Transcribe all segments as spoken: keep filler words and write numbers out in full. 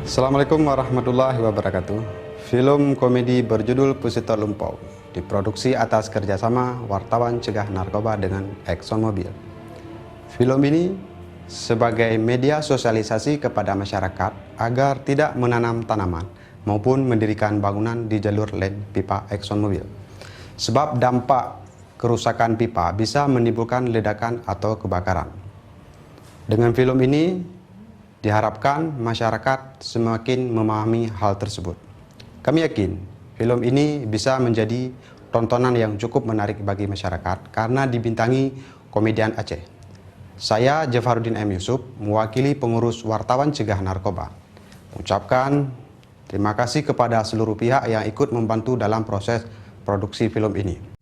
Assalamualaikum warahmatullahi wabarakatuh. Film komedi berjudul Pusito Lumpau diproduksi atas kerjasama Wartawan Cegah Narkoba dengan ExxonMobil. Film ini sebagai media sosialisasi kepada masyarakat agar tidak menanam tanaman maupun mendirikan bangunan di jalur lain pipa ExxonMobil. Sebab dampak kerusakan pipa bisa menimbulkan ledakan atau kebakaran. Dengan film ini, diharapkan masyarakat semakin memahami hal tersebut. Kami yakin, film ini bisa menjadi tontonan yang cukup menarik bagi masyarakat karena dibintangi komedian Aceh. Saya, Jafaruddin M Yusuf, mewakili pengurus Wartawan Cegah Narkoba, mengucapkan terima kasih kepada seluruh pihak yang ikut membantu dalam proses produksi film ini.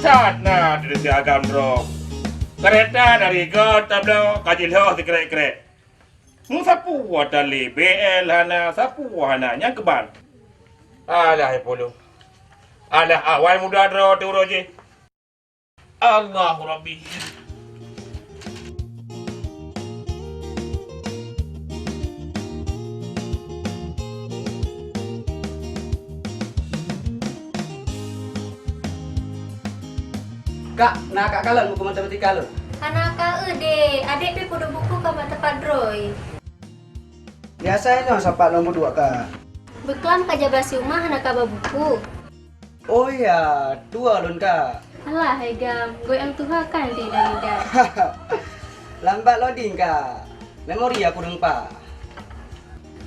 That na di agam droe. Keureta dari Gor tabloe ka jilhoh sikrek-krek. Meusapeue tali B L hana, sapeue hana, nyang keuban. Alah, hai pulu. Alah, awai muda droe teuroe jih. Allahu Rabbi. Kak, na kak kalon buku matematika lôn? Hana ka eu deh, adék pih peuduek buku ka bak teumpat droe. Biasa inoe sapat lôn peuduek ka. Beuklam ka jaba si Uma hana ka ba buku. Oh ya, tuwo lôn ka. Alah hai gam, goyang tuha kan tidak-tidak. Lambat loading ka. Memori aku rengpa.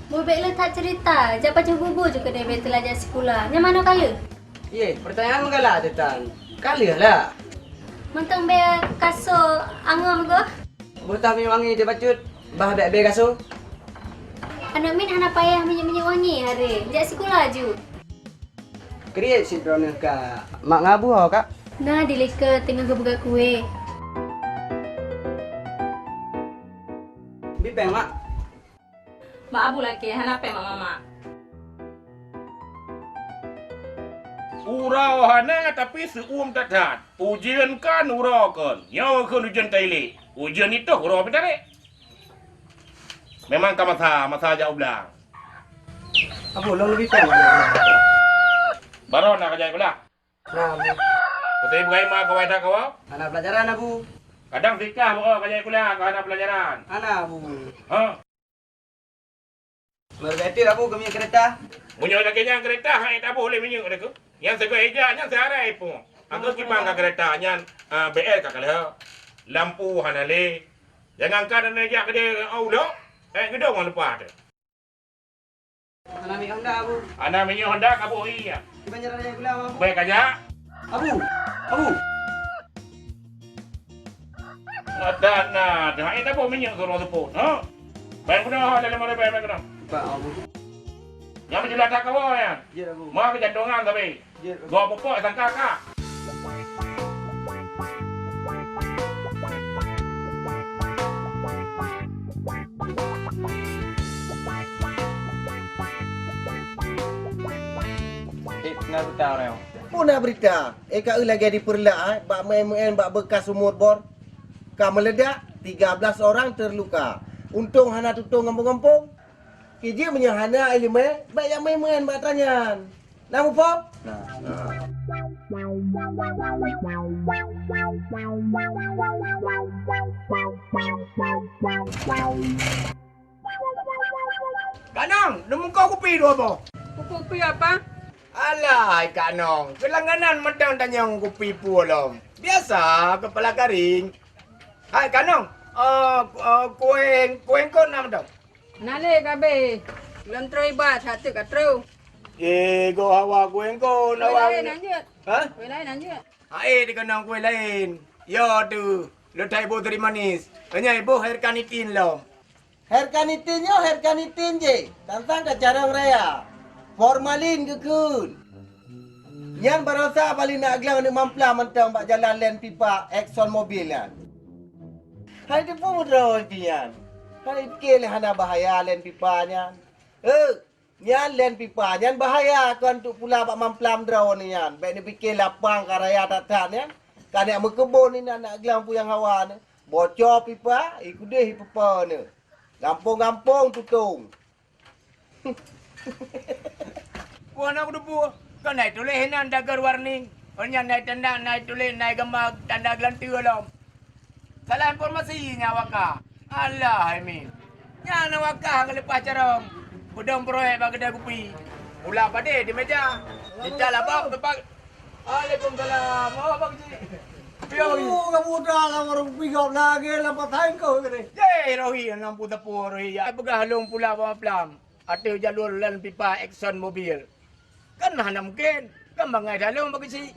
Bubek le that cerita, jak pajoh bubu ju keudeh bek teulajak sikula. Nyang manoe kale? Yeh, pertanyaan meugalak teutan. Ka lheueh lah. Mantong bèe kaso angoh goh. Boh taminyeuk wangi teubacut, bah bèk bèe kaso. Aneuk miet hana payah minyeuk-minyeuk wangi haré. Jak sikula ju. Kriet sidroe neuh ka. Mak ngabu ho, Kak? Na di likot teungoh geupeugah kueh. Bipeng, Mak. Mak Abu lakèe hana pèng mak mamak. Uroe hana tapi seuuem that-that. Ujeuen kan uroe kon. Nyoe kheun ujeuen tailé. Ujeuen itôh uroe pih tarek. Memang ka masa, masa jak u blang. Abu, lôn leubeh pèng. Baroe na ka jak u blang. Nah, Abu. Kuteupeue Ibrahim kawai that kawa? Hana pelajaran, Abu. Kadang sikah beuo ka jai kuliah ka hana pelajaran. Hana, Abu. Ha? Meureugaité, Abu, keumiet keureta. Meunyoe lagèe nyan keureta, hai taboh lé minyeuk lé keu. Nyang sigoe ija, nyang siarai pun. Angkot kiban ka keureta, nyan, ah, B L ka kalheuh. Lampu hana lé. Jangankan hana jak keudeh, ah, ulo, eh, geudong leupah teuh. Hana minyeuk Honda, Abu. Hana minyeuk Honda ka boh ie. Kiban jaroe raya gula, Abu. Bèk ka jak. Abu. Abu. Ngetat na, dah ai taboh minyeuk suruh seupôt, ha? Bèk guna, ha, dalam ada bèk guna. Pak, Abu. Nyang meujula that kawa, ya? Jeuet, Abu. Ma keujantongan tapi. Gob pupuk sangka ka. Eh, na berita orang. Pun na berita. Eh, ka eu lagèe dipeureulah, eh, bak meu'en-meu'en bak beukas sumur bor. Ka meuledak, tiga belas orang terluka. Untông hana tutông gampông-gampông. Kijeuet meunyoe hana iéleumé, bèk jak meu'en-meu'en bak atra nyan. Na muphom? Na. Kanang, neumuka kupi dua boh. Kupi apa? Alah, hai Kak Nong, keulangganan mantong tanyong kupi peue lom. Biasa, keupala garing. Hai Kak Nong, eh, ku-, eh, kueng, kueng kon na mantong? Na lé ka abéh. Lôn troh iba, sateuk ka troh. Eh, goh hawa kueng kon. Kueng awak laén ni. Lanjut. Hah? Kueng laén lanjut. Hai, di keunong kueng laén. Yo tu, lôn that iboh teurimanies. Nyan iboh hair kanitin lom. Hair kanitin nyoe hair kanitin jih, tantang ka carông raya. Formalin geukheun. Nyan barosa bali na glang aneuk mamplam mantong bak jalan Land Pipa Exxon Mobil nyan. Hai teupeu meudroe pih nyan. Hai pike lé hana bahaya Land Pipa nyan. Eh, nyan Land Pipa nyan bahaya kon untuk pula bak mamplam droe nyan. Bèk neupike lapang ka raya that-that nyan. Ka neuk meukeubon inan na glang puyang hawa nyan. Boco pipa, i keudeh i pipa nyan. Gampông-gampông tutông. Peue hana kuteupeu? Kon na tuléh inan dagor warning. Kon nyan na tanda, na tuléh, na gamba tanda geulanteue lom. Salah informasi nyan awak kah. Alah, hai Min. Nyan awak kah geuleupah carông. Peudong proyek bak keudè kupi. Pula padé di meja. Di dalam bak tempat Waalaikumsalam. Oh, Bang Cik. Piye, Bang Cik? Oh, kamu dah lah baru pigop lagi lah patah engkau kene. Yeh, Rohi, enam puluh tepung, Rohi. Ya, peugah lôn pula bak mamplam. Ateueh jalur Land Pipa Exxon Mobil. Kan hana mungkin. Kan bangai dalong Bang Cik.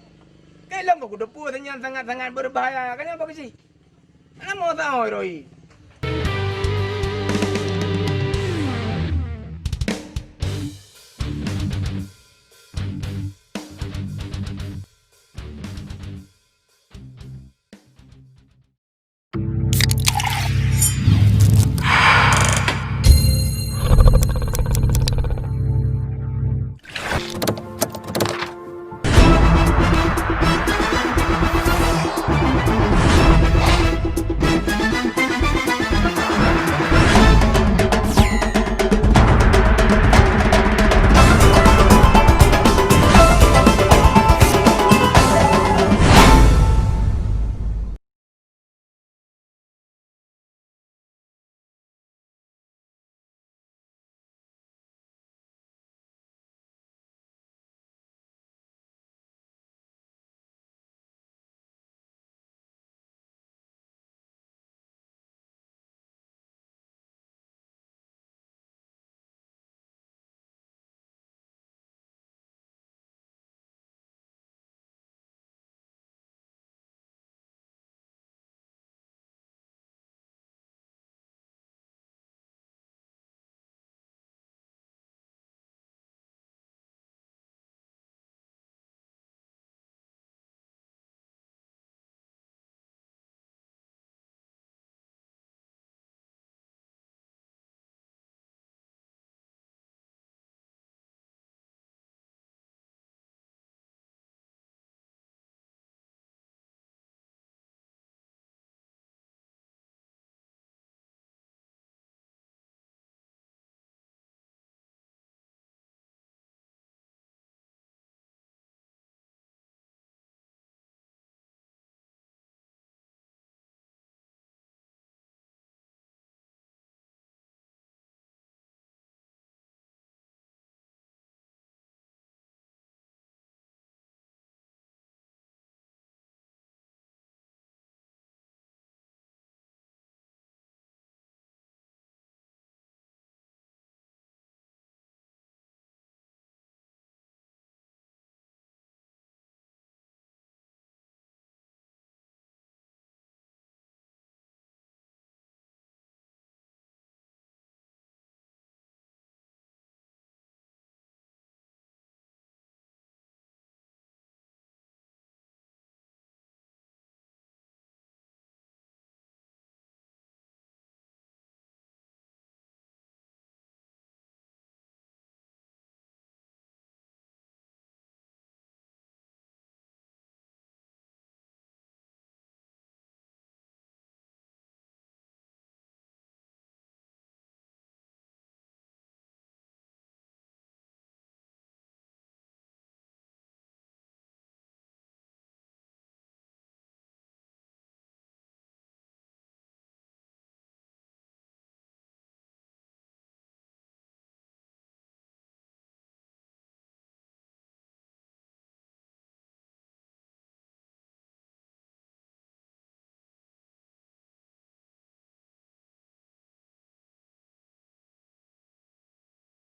Kan lôn keu kuteupeu nyan sangat-sangat berbahaya. Kan nyan Bang Cik. Hana mau tahu, Rohi.